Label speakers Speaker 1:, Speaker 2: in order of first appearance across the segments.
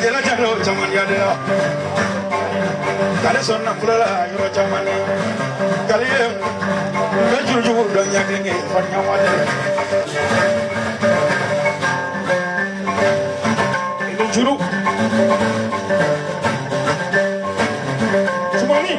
Speaker 1: Jɛla jalo caman ya de la. Kale sɔnna fɔlɔ la yɔrɔ caman na. Kale ye n bɛ jurujugu dɔn ɲɛ kelen kɛ fɔ ɲɔgɔn tɛ. Ni juru. Sumani.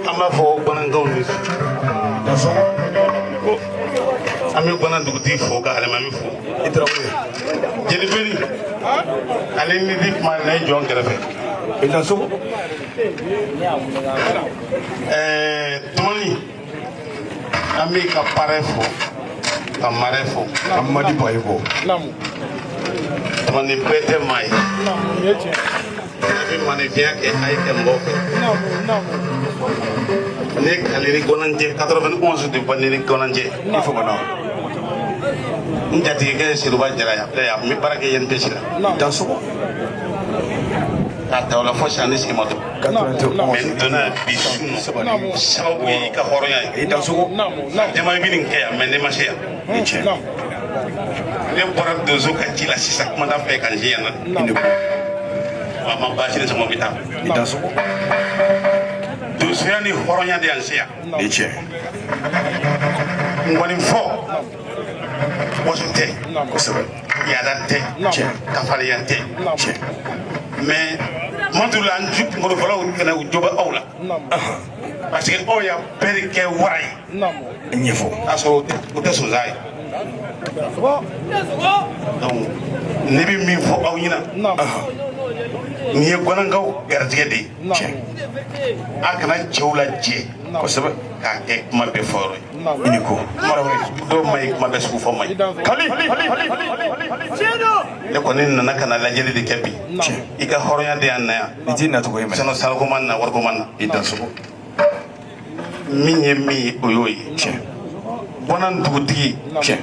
Speaker 2: An b'a fɔ bamanankanw de an bɛ bana dugutigi fo ka alimami fo i Tarawele jelibeli ale ni di kuma na i jɔ n kɛrɛfɛ i ka so tumani an b'i ka parrain fo ka marraine fo
Speaker 1: ka Madi Bayigo
Speaker 2: tumani bɛɛ tɛ maa ye a bɛ maninfinya kɛ a ye kɛ mɔgɔw fɛ ne kalili gɔnanjɛ 91 de ba ne ni gɔnanjɛ
Speaker 1: i fɔmana
Speaker 2: n jatigikɛ ye Seruba Jara ye a filɛ yan n bɛ baara kɛ INPS la
Speaker 1: Dansɔgɔ
Speaker 2: k'a ta o la fo sisan ne sigi ma to
Speaker 1: 91
Speaker 2: mais n donna yan bi su sababu ye i ka hɔrɔnya ye
Speaker 1: i Dansɔgɔ
Speaker 2: jama i bɛ nin kɛ yan mais ne ma se yan
Speaker 1: i tiɲɛ
Speaker 2: ne bɔra donso ka ci la sisan kuma t'a fɛ ka n se yan na
Speaker 1: i ni ko
Speaker 2: wa ma baasi ni sɔngɔ bɛ taa
Speaker 1: i Dansɔgɔ
Speaker 2: donsoya ni hɔrɔnya de y'an se yan
Speaker 1: i tiɲɛ
Speaker 2: n kɔni fɔ waso tɛ
Speaker 1: kosɛbɛ
Speaker 2: yaada tɛ
Speaker 1: tiɲɛ
Speaker 2: kafaliya tɛ
Speaker 1: tiɲɛ
Speaker 2: mais tuma dɔw la an ju kunkolofɔlaw fana u jo bɛ aw la parce que aw y'a bɛɛ de kɛ wara ye
Speaker 1: ɲɛfɔ
Speaker 2: k'a sɔrɔ o tɛ sonsan ye donc ne bɛ min fɔ aw ɲɛna nin ye gɔnankaw garijɛgɛ de ye
Speaker 1: tiɲɛ
Speaker 2: a kana cɛw lajɛ
Speaker 1: kosɛbɛ
Speaker 2: k'a kɛ kuma bɛɛ fɔ yɔrɔ ye
Speaker 1: i ni ko
Speaker 2: dɔw ma ɲi kuma bɛɛ sugu fɔ ma ɲi
Speaker 1: Kali
Speaker 2: ne kɔni nana ka na lajɛli de kɛ bi
Speaker 1: tiɲɛ
Speaker 2: i ka hɔrɔnya de y'an na yan
Speaker 1: i t'i nacogo ye minɛ
Speaker 2: sinon sanuko ma na wariko ma na
Speaker 1: i Dansɔgɔ
Speaker 2: min ye min ye o y'o ye
Speaker 1: tiɲɛ
Speaker 2: gɔnan dugutigi
Speaker 1: tiɲɛ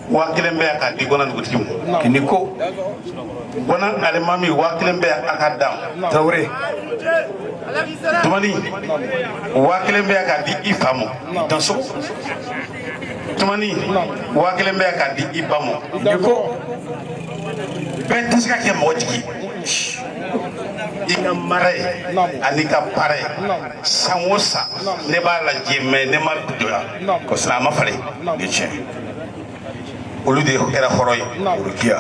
Speaker 2: 5000 bɛ yan k'a di gɔnan dugutigi ma
Speaker 1: i ni ko
Speaker 2: gɔnan alimami 5000 bɛ yan a ka d'a ma
Speaker 1: Tarawele
Speaker 2: tumani 5000 bɛ yan k'a di i fa ma
Speaker 1: Dansɔgɔ
Speaker 2: tumani 5000 bɛ yan k'a di i ba ma
Speaker 1: i ni ko
Speaker 2: bɛɛ tɛ se ka kɛ mɔgɔ jigi ye. I ka mara ye ani ka para ye, san o san ne b'a lajɛ, mais ne ma don yan, kosɛbɛ, a ma falen.
Speaker 1: Ni tiɲɛ.
Speaker 2: Olu de kɛra hɔrɔn ye.
Speaker 1: Orokiya.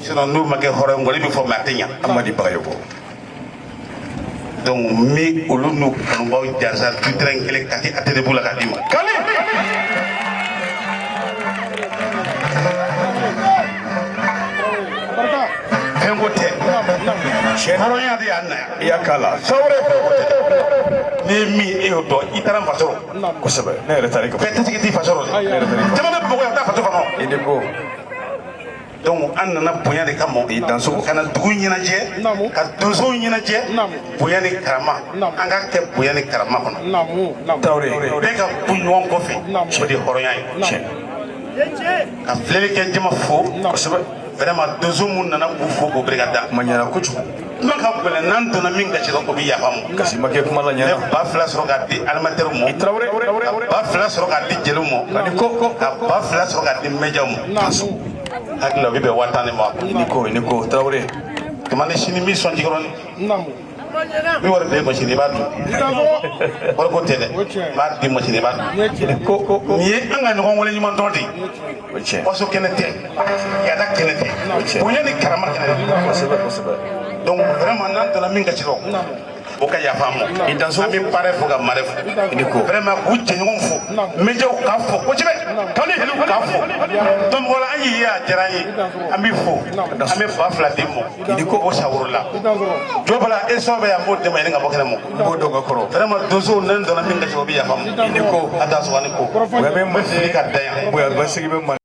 Speaker 2: Sinon n'u ma kɛ hɔrɔn ye, nkɔli bɛ fɔ, mais a tɛ ɲa.
Speaker 1: Amadi Bagayoko.
Speaker 2: Donc n bɛ olu n'u kanubaw jansa du terrain kelen Kati ATT la k'a d'i ma.
Speaker 1: Kali.
Speaker 2: Fɛn ko tɛ, hɔrɔnya de y'an na yan.
Speaker 1: I y'a k'a la. Sawure.
Speaker 2: N'i ye min e y'o dɔn, i taara n faso rɔ.
Speaker 1: Kosɛbɛ. Ne yɛrɛ taara i ka.
Speaker 2: Bɛɛ tɛ se k'i faso rɔ dɛ, caman bɛ Bamakɔ yan, taa faso kɔnɔ.
Speaker 1: I ni ko.
Speaker 2: Donc an nana bonya de kama.
Speaker 1: I dansogo.
Speaker 2: Ka na dugu ɲɛnajɛ, ka donsow ɲɛnajɛ, bonya ni karama. An ka kɛ bonya ni karama kɔnɔ.
Speaker 1: Tarawele.
Speaker 2: Bɛɛ ka kun ɲɔgɔn kɔfɛ, o de ye hɔrɔnya ye.
Speaker 1: Tiɲɛ.
Speaker 2: Ka filɛli kɛ jama fo.
Speaker 1: Kosɛbɛ.
Speaker 2: Vraiment, donso mun nana k'u fo k'u barika da.
Speaker 1: Kuma ɲɛna kojugu.
Speaker 2: Kuma ka gɛlɛn, n'an donna min gasi la, o bɛ yafa ma.
Speaker 1: Kasi ma kɛ kuma la
Speaker 2: Ne
Speaker 1: ɲɛna.
Speaker 2: 2000 sɔrɔ k'a di animateur ma.
Speaker 1: I Tarawele.
Speaker 2: Ka 2000 sɔrɔ k'a di jeliw ma.
Speaker 1: Ani ko ko.
Speaker 2: Ka 2000 sɔrɔ k'a di médiaw ma. Hakili la, o bɛ bɛn 10 000 de ma.
Speaker 1: I ni ko, i ni ko Tarawele.
Speaker 2: Tuma ni sini min sɔn jikɔrɔni. Min wari bɛ e ma sini, i b'a dun. Wari ko tɛ dɛ. N b'a di ma sini, i b'a dun.
Speaker 1: I ni ko ko ko.
Speaker 2: Nin ye an ka ɲɔgɔn wale ɲuman dɔn de ye.
Speaker 1: O tiɲɛ.
Speaker 2: Waso kɛnɛ tɛ, yaada kɛnɛ tɛ, bonya ni karama kɛnɛ tɛ.
Speaker 1: Kosɛbɛ kosɛbɛ.
Speaker 2: Donc vraiment, n'an donna min gasi rɔ, o ka yafa an ma.
Speaker 1: I danso.
Speaker 2: An bɛ parɛ fo ka marɛ fo.
Speaker 1: I ni ko.
Speaker 2: Vraiment, k'u jɛɲɔgɔn fo, médiaw k'a fo kosɛbɛ, jeliw k'a fo. Donc o la, an y'i ye, a diyara an ye, an b'i fo, an bɛ 2000 d'i ma.
Speaker 1: I ni ko.
Speaker 2: O saworo la jɔbala e sɔn bɛ yan, n b'o dɛmɛ ɲini ka bɔ kɛnɛ ma.
Speaker 1: N b'o dɔn ka kɔrɔ.
Speaker 2: Vraiment, donsow, ne donna min gasi, o bɛ yafa an ma.
Speaker 1: I ni ko.
Speaker 2: A danso, ani ko.
Speaker 1: Bonya bɛ
Speaker 2: N bɛ fili ka dan yan.
Speaker 1: Bonya basigi bɛ ma.